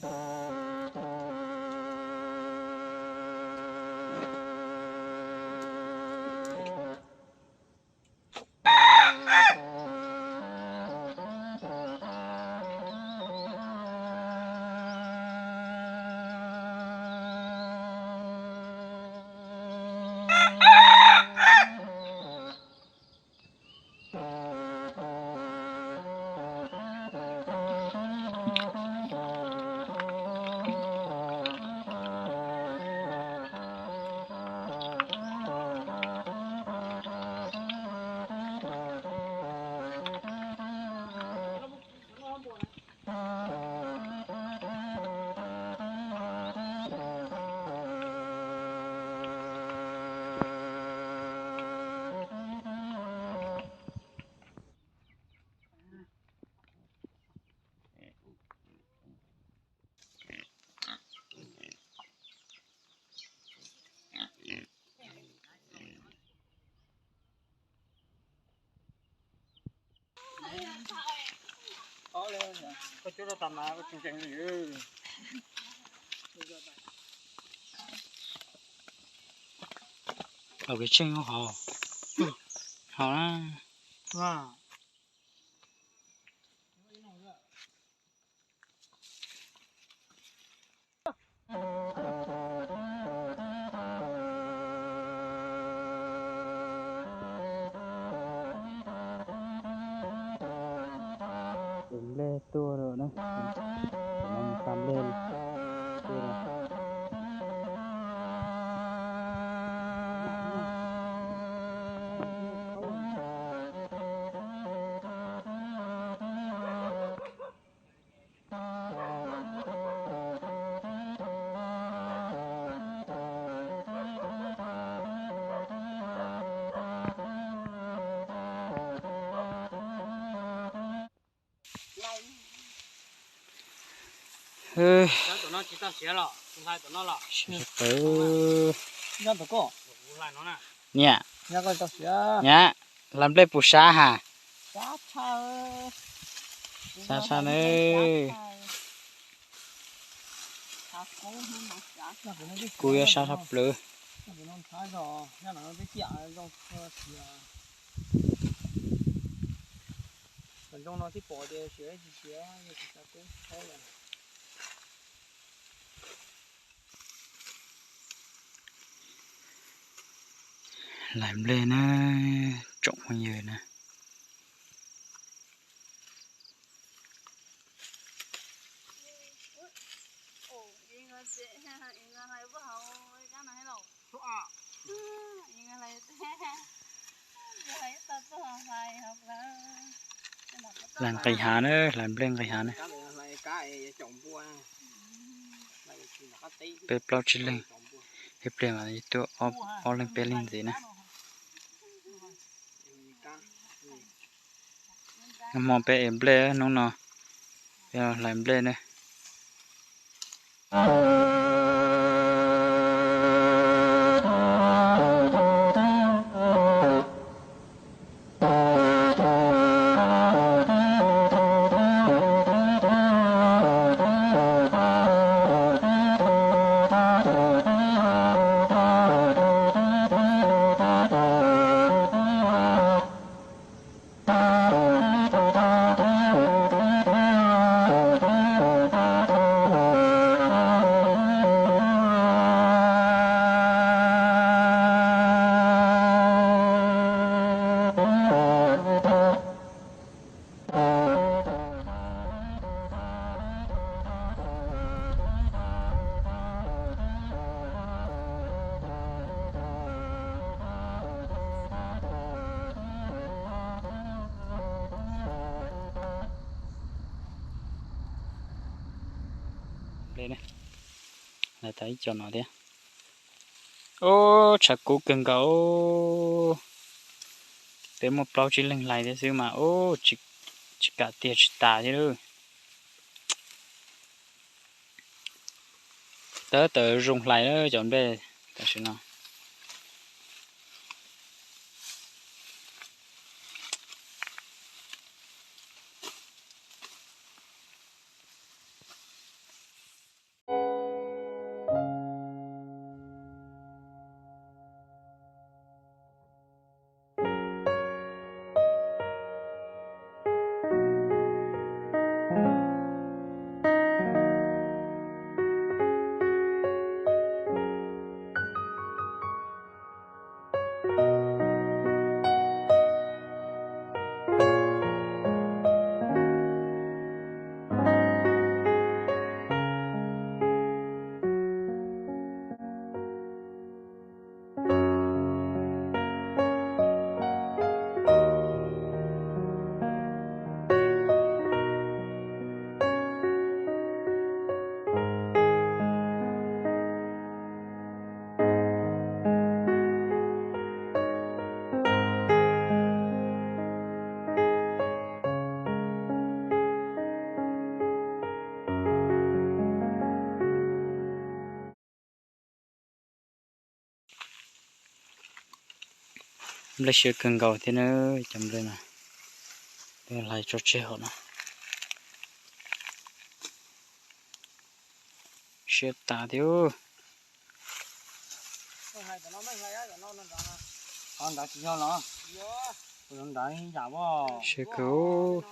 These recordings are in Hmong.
Au, kev tsheej hov, hov na. Nplej tuaj lawm na, no mus xa nplej tuaj lawm. Tom no tsis tau siav los, tus hlais tom no los? Siav tsis tau. Niam, niam, hlais nplej puas sab ha? Sab tshaj nawb. Kuv yuav sab tshaj plaws. Hlais nplej na, tsoom phooj ywg na. Hlais nqis hav na, hlais nplej nqis hav na. Peb plaub tsib leeg, ib pliag mas tuaj ob leeg peb leeg ntxiv na. Nag hmo peb ev nplej, hnub no peb hlais nplej na. Hlais tau ib co no thiab. Ub, tshav kub kawg nkaus. Peb muaj plaub tsib leeg hlais thiab xwb mas ub, tsis kam tiag tsis tas thiab lauj. Tab tom zoo hlais lawm cov nplej tam sim no. Nplej siab kawg nkaus thiab na, cov nplej no, hlais tso tseg hauv no. Siab tas thiab. Siab kawg.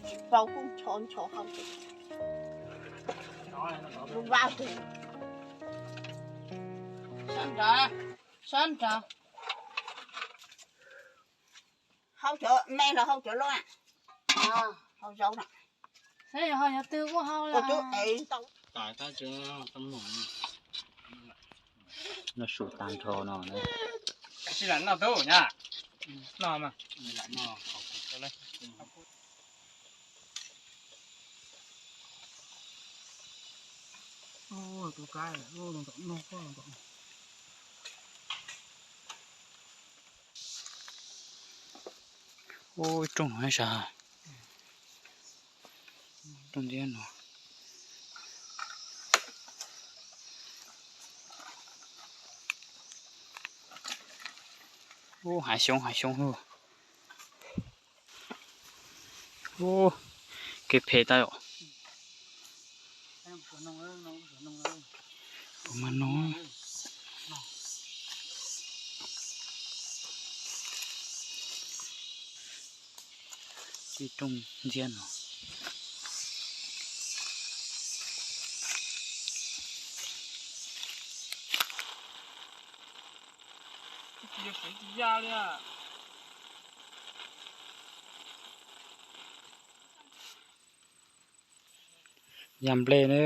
Tsis paub kuj ncho ncho hauv, vab tus. Sab nrad, sab nrad. Hau cov me los hau cov loj? Hau zaub na. Sab yog hau yog twg kuj hau. Ua tub ev ntau. Noj su tag nrho no. Sib lam noj tub nyab. Noj mas. Tus kab, ub, ib rooj no sav, rooj ntxiab no. Ub, hav xyoob hav xyoob hwj. Ub, kev phem tag yom. Kuv mas no. Tib rooj ntxiab no. Tsis yog seev tsis ya li. Ya nplej na.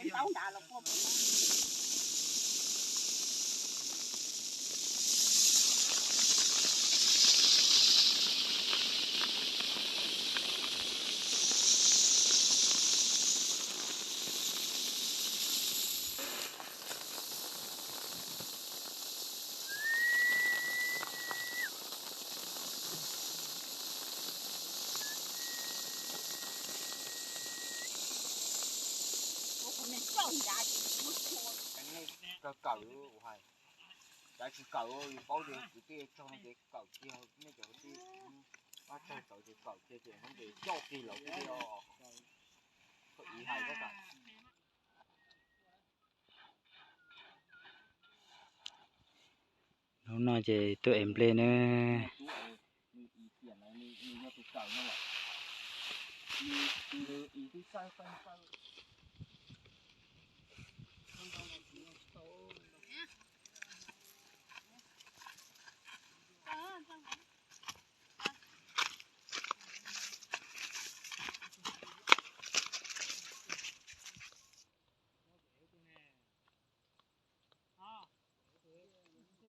Kawm, kawm, kuv hais, cov tsis kawm paub tias kwv tij tso no ces kawm kiag, nej cov kwv tij pab txog tau ces kawm kiag ces no ces coj kiag lawv tiag os. Kawm ib hais kawm. Hnub no ces tuaj ev nplej nawb.